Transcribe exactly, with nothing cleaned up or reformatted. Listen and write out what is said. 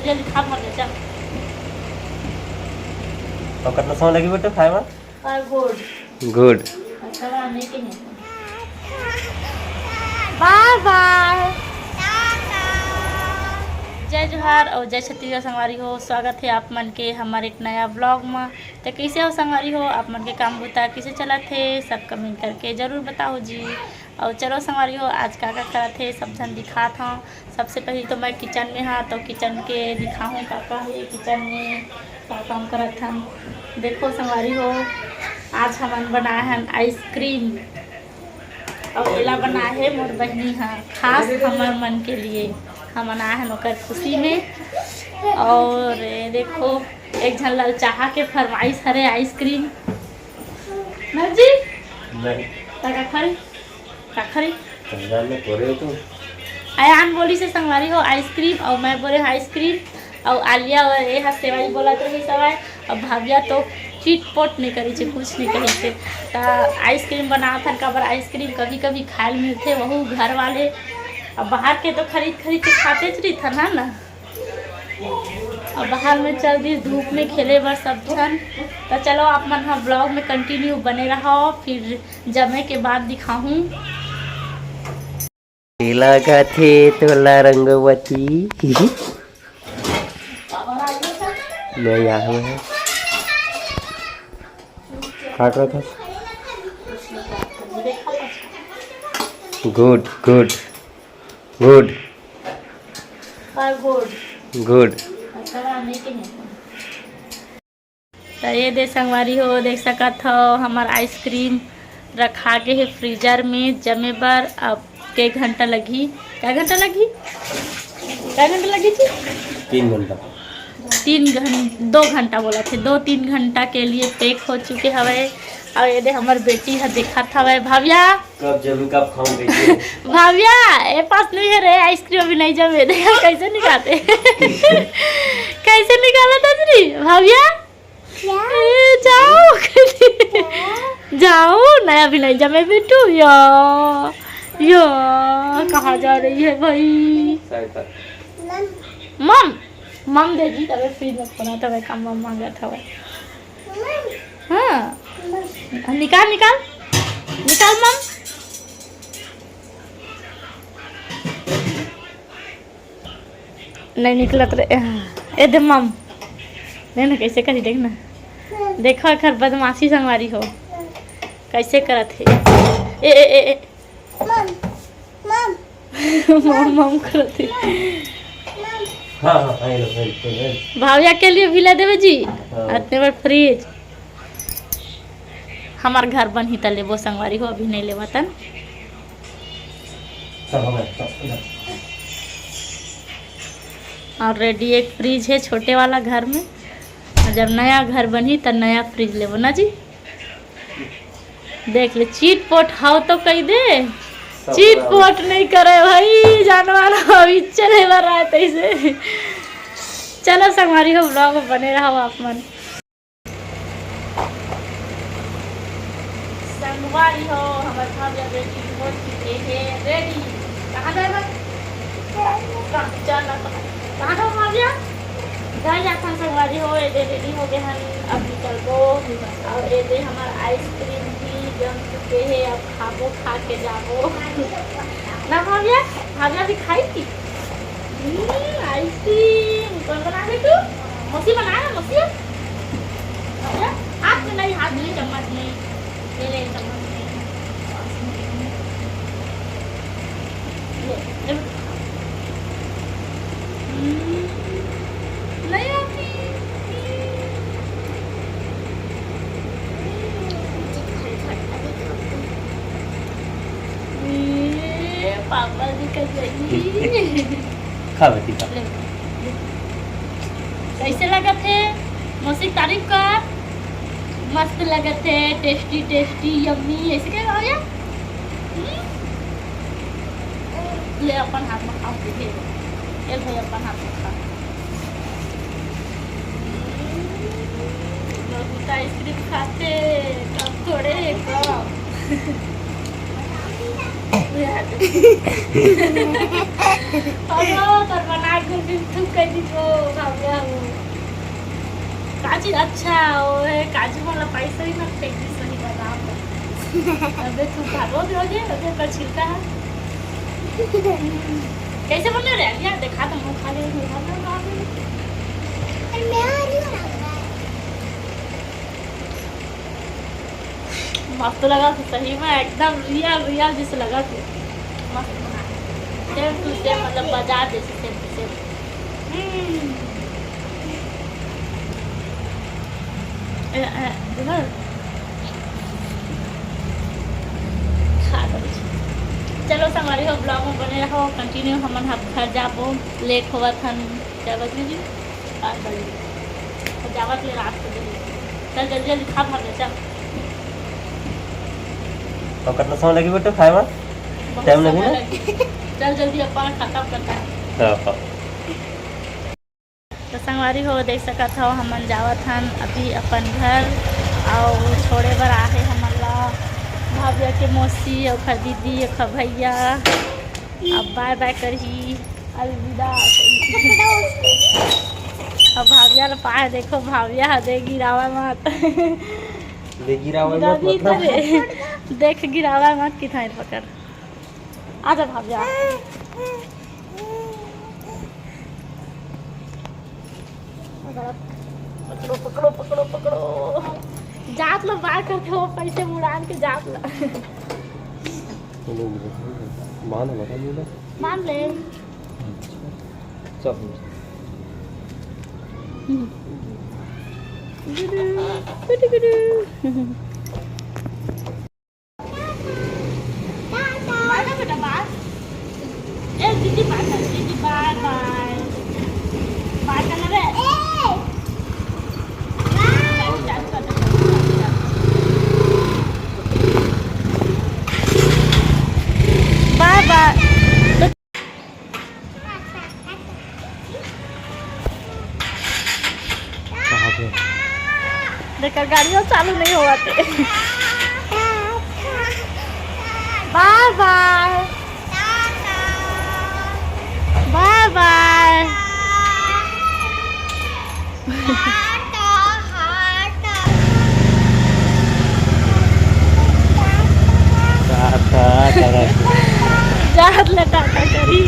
जल्दी खा, मर जा, चल। और कितना समय लगी बेटा खाए में? और गुड। गुड। अच्छा, वाह, नहीं के नहीं। बाय बाय। जय जोहार और जय छत्तीसगढ़ संगवारी हो, स्वागत है आप मन के हमारे एक नया ब्लॉग में। तो कैसे हो संगवारी हो, आप मन के काम बुता कैसे चलत हे, सब कमेंट करके जरूर बताओ जी। और चलो संगवारी हो, आज का का करत हे सब झन दिखात हूँ। सबसे पहले तो मैं किचन में हाँ, तो किचन के दिखाहूँ का का हे किचन में, का काम करत हन। देखो संगवारी हो, आज हमन बनाए हन आइसक्रीम, और एला बनाए हे मोर बहिनी ह खास हमर मन के लिए, हमन आए हन ओकर खुशी में। और ये देखो, एक झन ललचाहा के फरमाइश हरे आइसक्रीम। ना जी? नहीं। ता का खरी? का खरी? पंजाब में करे हो तुम? अयान बोली से संगवारी हो आइसक्रीम, और मैं बोले आइसक्रीम, और आलिया और ये ह सेवई बोलत रही सवाई। अब भाविया तो चिटपोट नहीं करी छे, कुछ नहीं कही छे। त आइसक्रीम बनावत हन, काबर आइसक्रीम कभी कभी खाए ल मिलथे, वहू घर वाले। अब बाहर के तो खरीद खरीद के खाते च रहिथन, है ना? अब बाहर में चल दी धूप में खेले बर सब झन। तो चलो आप मन ह ब्लॉग में कंटिन्यू बने रहो, फिर जमे के बाद दिखाहूँ। लागत हे तोला रंगवती। नहीं, यहाँ में है। काट रहा था। गुड, गुड, गुड। गुड। अच्छा, नहीं के नहीं। त ये दे संगवारी हो, देख सकत हो, हमर आइसक्रीम रखा गे हे फ्रीजर में जमे बर। अब के घंटा लगही? कै घंटा लगही? कै घंटा लगही जी? तीन घंटा। तीन घं-, दो घंटा बोलत हे, दो तीन घंटा के लिए पैक हो चुके हवय। और ये दे हमर बेटी ह देखत हवय, भाविया। कब जमी, कब खाऊं कहिके। भाविया, ए पास नहीं है रे, आइसक्रीम अभी नहीं जमे। देख कैसे निकालते। कैसे निकालत हे जी, भाविया? क्या? ए, जाओ। क्या? जाओ, नहीं अभी नहीं जमे बेटू। या, या, कहाँ जा रही है भाई? साइड पर। मम, मम दे दी, तबे फ्रीज में खोला, तबे का मम मांगत हवे। हाँ। निकाल, निकाल। निकाल मम। नहीं निकलत रे। ए दे मम। नहीं ना, कैसे करी, देख ना। देखो, एकर बदमाशी संगवारी हो। कैसे करत हे। ए, ए, ए, ए। मम, मम। मम, मम करत हे। हाँ, हाँ, हाँ, ये लो, ये लो, ये लो। भाविया के लिए भी ले देवे जी। हाँ। अतने बड़ फ्रिज। हमार घर बनही त लेबो संगवारी हो, अभी नहीं लेवा तन। सब हो गया, सब इधर। Already एक फ्रिज है छोटे वाला घर में, और जब नया घर बनही त नया फ्रिज लेबो ना जी। देख ले, चिटपोट हाव तो कही दे। सब चिटपोट नहीं करे भाई, जानवर हाव, इच्छे ले बर आए तैसे। चलो संगवारी हो, ब्लॉग में बने रहो आप मन। संगवारी हो, हमर भाविया बेटी हो चुके हे रेडी। कहाँ जाए बा? कहाँ, चल ना, कहाँ, कहाँ जाओ भाविया? घर जाथन संगवारी हो, एदे रेडी हो गए हन, अब निकलबो। और एदे हमर आइसक्रीम भी जम चुके हे, अब खाबो, खा के जाबो। ना भाविया, भाविया भी खाई थी। हम्म, आइसक्रीम कौन बना है तू? मौसी बना है, मौसी? अच्छा, हाथ में नहीं, हाथ में, चम्मच में। ले ले, चम्मच में। ले, ले। हम्म, नहीं आती। ए, पापा जी का सही। खा बेटी, खा। ले। कैसे लगत हे? मौसी तारीफ कर। मस्त लगत हे, टेस्टी टेस्टी, यम्मी। ऐसे क्या हो गया? हम्म? ले अपन हाथ में खा, दे दे। ए भाई अपन हाथ में खा। बहुत आइसक्रीम खाते, कब थोड़े, कब। अरे, तोर बना के फिर थूक कर दी तो भाविया हो। काजी अच्छा हो है, काजी वाला पैसा ही मत फेंक दी, सही बता। अबे तू भागो भी हो जाए, अबे का छिलका है। कैसे बन रहा है? यार, दिखा दो, मुंह खा ले, मुंह खा ले, खा ले। मैं आ रही हूँ ना। मस्त लगा थे सही में, एकदम रियल, रियल जैसे लगा थे। मस्त बना है। Same to same, मतलब बाजार जैसे same to same। हम्म। ए, ए, इधर। खा लो। चलो संगवारी हो, vlog में बने रहो, continue। हमन अब घर जाबो, late होवत हन। क्या बजे जी? आठ बजे। तो जावत ले रात को जल्दी। चल जल्दी जल्दी खा, भाग ले, चल। और कितना समय लगी बेटा खाए में? बहुत Time लगी समय ना? लगी। चल जल्दी अपन खत्म करता है। हाँ, हाँ। तो संगवारी हो, देख सकत हो, हमन जावत हन अभी अपन घर, अउ छोड़े बर आहे हमन ला भाविया के मौसी, ओखर दीदी, ओखर भैया। अब bye bye करही, अलविदा। अब भाविया ला पाए, देखो भाविया ह दे गिरावा मत। दे गिरावा मत, गिरावी मतलब? इधर है। देख गिरावा मत, कितना पकड़। आजा भाविया। पकड़ो, पकड़ो, पकड़ो, पकड़ो। जात लो बाहर करके वो पैसे उड़ान के जात लो। बांध लो, बांध लो। बांध ले। सब। गुडू, गुडू, गुडू। बाय बाय बेटा, बाय। ए, दीदी बाय कर, दीदी बाय बाय। बाय कर ना रे। चालू, चालू कर दे, चालू कर दे। बाय बाय। कहाँ पे? देख, गाड़ियों चालू नहीं होवत हे। बाय बाय। बाय बाय। टाटा, टाटा। जात ले टाटा करी।